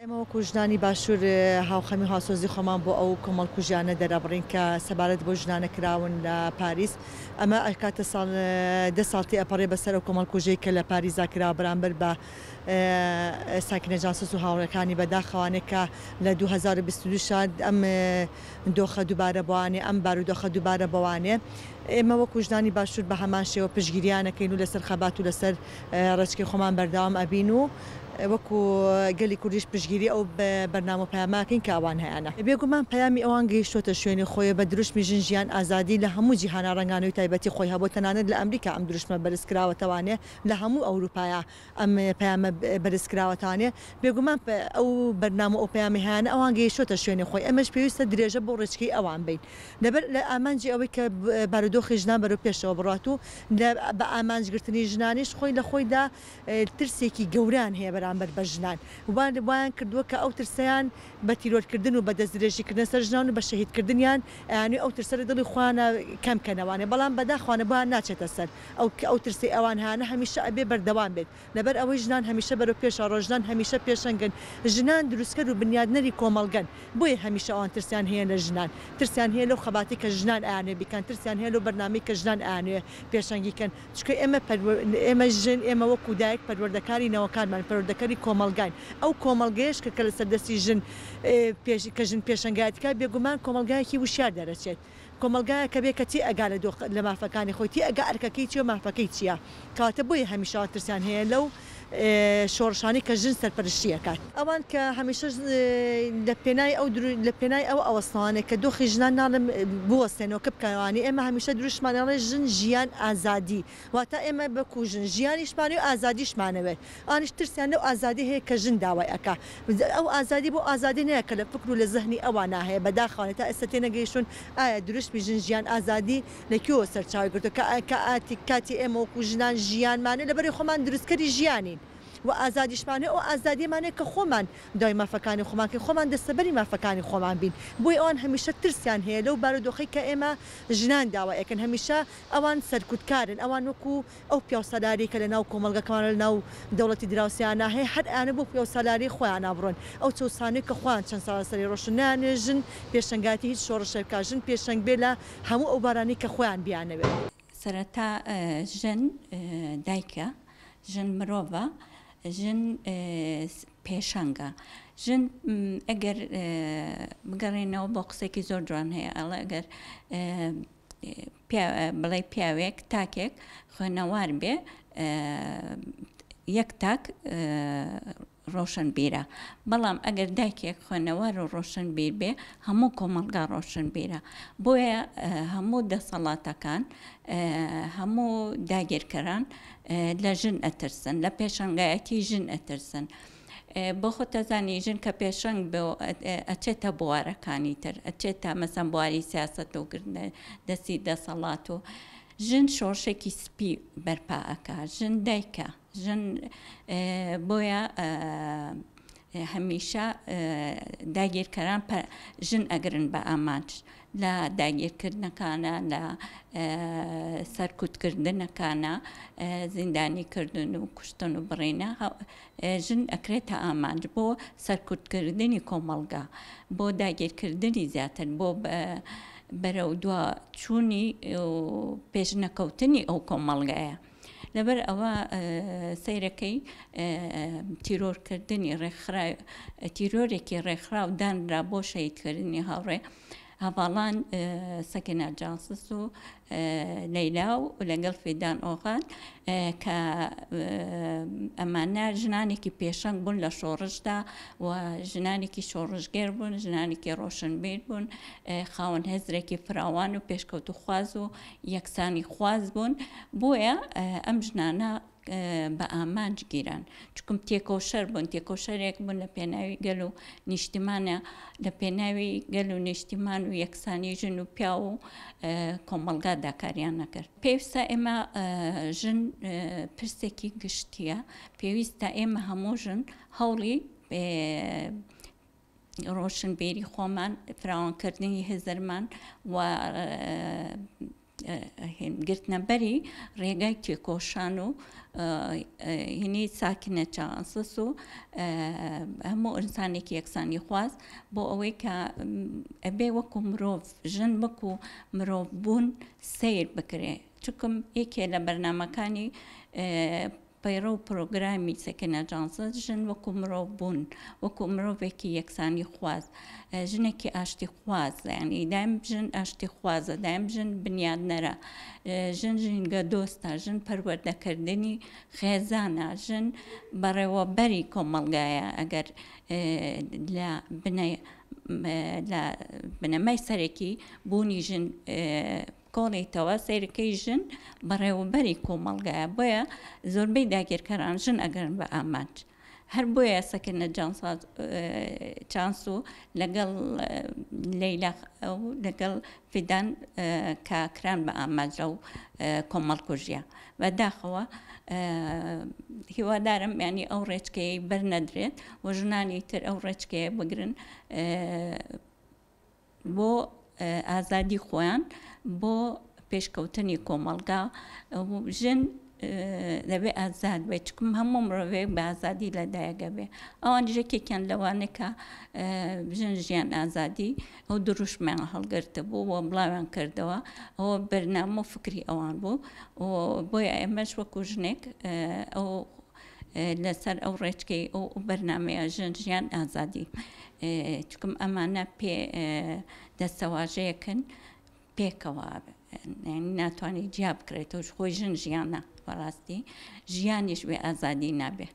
ئێمە وەکو ژنانی باشوور هاوخەمی و هاوسۆزی خۆمان بۆ ئەو کۆمەڵکوژیانە دەرەبڕین کە سەبارەت بەو ژنانە کراون لە پاریس. ئەمە ئەکاتە ساڵ دە ساڵ تێئەپەڕێ بەسەر ئەو کۆمەڵکوژیەی کە لە پاریسدا کراوە بەرامبەر بە ساکینە جانسز و هاوڕێکانی. بەداخەوانێ کە لە 2022 شا ئەم دۆخە دووبارە بۆوانێ ئەم بارودۆخە دووبارە بۆوانێ. ئێمە وەکو ژنانی باشوور بە هەمان شێوە پشتگیریان ئەکەین و لەسەر خەبات و لەسەر ڕێچکەی خۆمان بەردەوام ئەبین و وەکو گەلی کوردیش پشتگیری ئەو بەرنامە و پەیامە ئەکەین کە ئەوان هەیانە. بێگومان پەیامی ئەوان گەیشتۆتە شوێنی خۆی و بە دروشمی ژن ژیان ئازادی لە هەموو جیهانا ڕەنگانەوەی تایبەتی خۆی هەبووە تەنانەت لە ئەمریکا ئەم دروشمە بەرز کراوەتەوانێ لە هەموو ئەوروپایا ئەم پەیامە بەرز کراوەتانێ بێگومان ئەو بەرنامە و ئەو پەیامەی هەیانە ئەوان گەیشتۆتە شوێنی خۆی ئێمەش پێویستە درێژە بۆ ڕێچکەی ئەوان بەین لەبەر لە ئامانجی ئەوەی کە بارودۆخی ژنان بەرەو پێشەوە بڕات و لە بە ئامانج گرتنی ژنانیش خۆی لە خۆیدا ترسێکی گەورەیان هەیە بەرامبەر بە ژنان وایان کردووە کە ئەو ترسەیان بە تیرۆرکردن و بە دەستدرێژی کردنە سەر ژنان و بە شەهیدکردنیان ئەیانوێ ئەو ترسە لە دڵی خۆیانا کەم کەنەوانێ بەڵام بەداخوانە بۆیان ناچێتە سەر ئەو ئەو ترسەی ئەوان هەیانە هەمیشە ئەبێ بەردەوام بێت لەبەر ئەوەی ژنان هەمیشە بەرەو پێشە ڕۆن ژنان هەمیشە پێشەنگن ژنان دروستکەر و بنیادنەری کۆمەڵگەن بۆیە هەمیشە ئەوان ترسیان هەیە لە ژنان ترسیان هەیە لەو خەباتەی کە ژنان ئەیانەوێ بیکەن ترسیان هەیە لەو بەرنامەی کە ژنان ئەیانەوێ پێشەنگی کەن چونکە ئێمە ئێمە ژن ئێمە وەکو دایک پەروەردەکاری نەوەکانمان پەروەردەکەری کۆمەڵگاین ئەو کۆمەڵگەیەش کە کە لەسەر دەستی ژن پێش کە ژن پێشەنگایەتی کات بێگومان کۆمەڵگایەکی وشیار دەرەچێت کۆمەڵگایەکە بێ کە تێئەگا لە دۆخ لە مافەکانی خۆی تێئەگا ئەرکەکەی چیە و مافەکەی چیە کەواتە بۆیە هەمیشە ترسیان هەیە لەو شۆڕشانەی کە ژن سەرپەرشتی ئەکات. ئەوان کە هەمیشە لە پێناوی ئەو لە پێناوی ئەوە ئەوەستنەوانێ کە دۆخی ژنان ناڵێم بوەستێنەوە کە بکەنەوانێ ئێمە هەمیشە دروشمان ئەڵێ ژن ژیان ئازادی واتە ئێمە بەکوژن ژیانیشمانەوێ و ئازادیشمانەوێت ئەوانیش ترسیان لەو ئازادی هەیە کە ژن داوای ئەکا ئەو ئازادی بۆ ئازادی نایە کە لە فکر و لە زهنی ئەوانا هەیە بەداخەوانێ تا ئێستا تێنەگەیشتوون ئایا دروشمی ژن ژیان ئازادی لە کوێوە سەرچاوەی گرتووە کە کە کاتی ئێمە وەکو ژنان ژیانمانە لەبەرئەوەی خۆمان دروستکەری ژیانین و ئازادیشمان هەیە ئەو ئازادیەمان هەیە کە خۆمان داوای مافەکانی خۆمان کەین خۆمان دەستەبەری مافەکانی خۆمان بین بۆیە ئەوان هەمیشە ترسیان هەیە لەو بارودۆخەی کە ئێمە ژنان داوای ئەکەن هەمیشە ئەوان سەرکوتکارن ئەوان وەکو ئەو پیاوسالاری کە لە ناو کۆمەڵگەکەمان لە ناو دەوڵەتی دراوسێیانا هەیە هەر ئەیانە بۆ پیاوسالاری خۆیانا بڕۆن ئەو چەوسانەی کە خۆیان چەند ساڵە سەری ڕۆشتن نایانەوێ ژن پێشەنگایەتی هیچ شۆڕشێک بکا ژن پێشەنگ بێ لە هەموو ئەو بارانەی کە خۆیان بیانەوێ. سەرەتا ژن دایکە، ژن مرۆڤە، ژن پێشەنگە، ژن ئەگەر بگەڕێینەوە بۆ قسەیەکی زۆر جوان هەیە ئەڵێ ئەگەر بڵێی پیاوێک تاکێک خوێنەوار بێ یەک تاک ڕۆشنبیرە بەڵام ئەگەر دایکێک خوێنەوار و ڕۆشنبیر بێ هەموو کۆمەڵگا ڕۆشنبیرە بۆیە هەموو دەسەڵاتەکان هەموو داگیرکەران لە ژن ئەترسن لە پێشەنگایەتی ژن ئەترسن بۆ خۆتەزانی ژن کە پێشەنگ بێ ئەچێتە بوارەکانی تر ئەچێتە مەسەن بواری سیاسەت و گرتنە دەستی دەسەڵات و ژن شۆڕشێکی سپی بەرپا ئەکا ژن دایکە ژن بۆیە هەمیشە داگیرکەران ژن ئەگرن بە ئامانج لە داگیرکردنەکانە لە سەرکوتکردنەکانە زیندانیکردن و کوشتن و بڕینە ژن ئەکرێتە ئامانج بۆ سەرکوتکردنی کۆمەڵگا بۆ داگیرکردنی زیاتر بۆ بەرەو دوا چوونی و پێشنەکەوتنی ئەو کۆمەڵگایە. لەبەر ئەوە سەیرەکەی تیرۆرکردنی ڕێکخرا تیرۆرێکی ڕێکخراو دانرا بۆ شەهیدکردنی هاوڕێ هەڤاڵان سەکینە جانسز و لەیلا و لەگەڵ فیدان ئۆغان کە ئەمانە ژنانێکی پێشەنگ بوون لە شۆڕشدا و ژنانێکی شۆڕشگێر بوون ژنانێکی ڕۆشنبیر بوون خاوەن هزرێکی فراوان و پێشکەوتوخواز و یەکسانی خواز بوون بۆیە ئەم ژنانە بە ئامانج گیران چکم تێکۆشەر بوون تێکۆشەرێک بوون لە پێناوی گەل و نیشتیمانە لە پێناوی گەل و نیشتیمان و یەکسانی ژن و پیاو و کۆمەڵگادا کاریان نەکرد پێویستە ئێمە ژن پرسێکی گشتیە پێویستە ئێمە هەموو ژن هەوڵی ڕۆشنبیری خۆمان فراوانکردنی هزرمان و. گرتنەبەری ڕێگای تێکۆشان و هینی ساکنە چانسس و هەموو ئینسانێکی یەکسانی خواز بۆ ئەوەی کە ئەبێ وەکو مرۆڤ ژن وەکو مرۆڤ بوون سەیر بکرێ چونکم یەکێ لە بەرنامەکانی پەیڕەو و پرۆگرامی سەکینە جانسز ژن وەکو مرۆڤ بوون، وەکو مرۆڤێکی یەکسانی خواز، ژنێکی ئاشتی خواز، یانی دایم ژن ئاشتی خوازە، دایم ژن بنیادنەرە، ژن ژینگە دۆستە، ژن پەروەردەکردنی خێزانە، ژن بەڕێوەبەری کۆمەڵگایە ئەگەر لە بنە لە بنەمای سەرەکی بوونی ژن کۆڵیتەوە سەیرکەی ژن بەڕێوەبەری کۆمەڵگایە بۆیە زۆربەی داگیرکەران ژن ئەگرن بە ئامانج هەر بۆیە سەکینە جانساز چانس و لەگەڵ لەیلا و لەگەڵ فیدان کە کران بە ئامانج لەو کۆمەڵکوژیە بەداخەوە هیوادارم ینی ئەو ڕێچکەیە بەرنەدرێت و ژنانی تر ئەو ڕێچکەیە بگرن بۆ ئازادی خۆیان بۆ پێشکەوتنی کۆمەڵگا ژن دەبێ ئازاد بێت چکم هەموو مرۆڤێک بە ئازادی لە دایکە بێ ئەوان ژێکێکیان لەوانە کە ژن ژیان ئازادی ئەو دروشمیان هەڵگرتە بوو و بڵاویان کردەوە ئەوە بەرنامە و فکری ئەوان بوو بۆیە ئێمەش وەکو ژنێک ئەو لەسەر ئەو ڕێچکەی ئەو بەرنامەیە ژن ژیان ئازادی چکم ئەمانە پێ دەستەواژەیەکن پێکەوە ناتوانانی جیا بکرێتەوە خۆی ژن ژیانە بەڕاستی ژیانیش بێ ئازادی نابێ.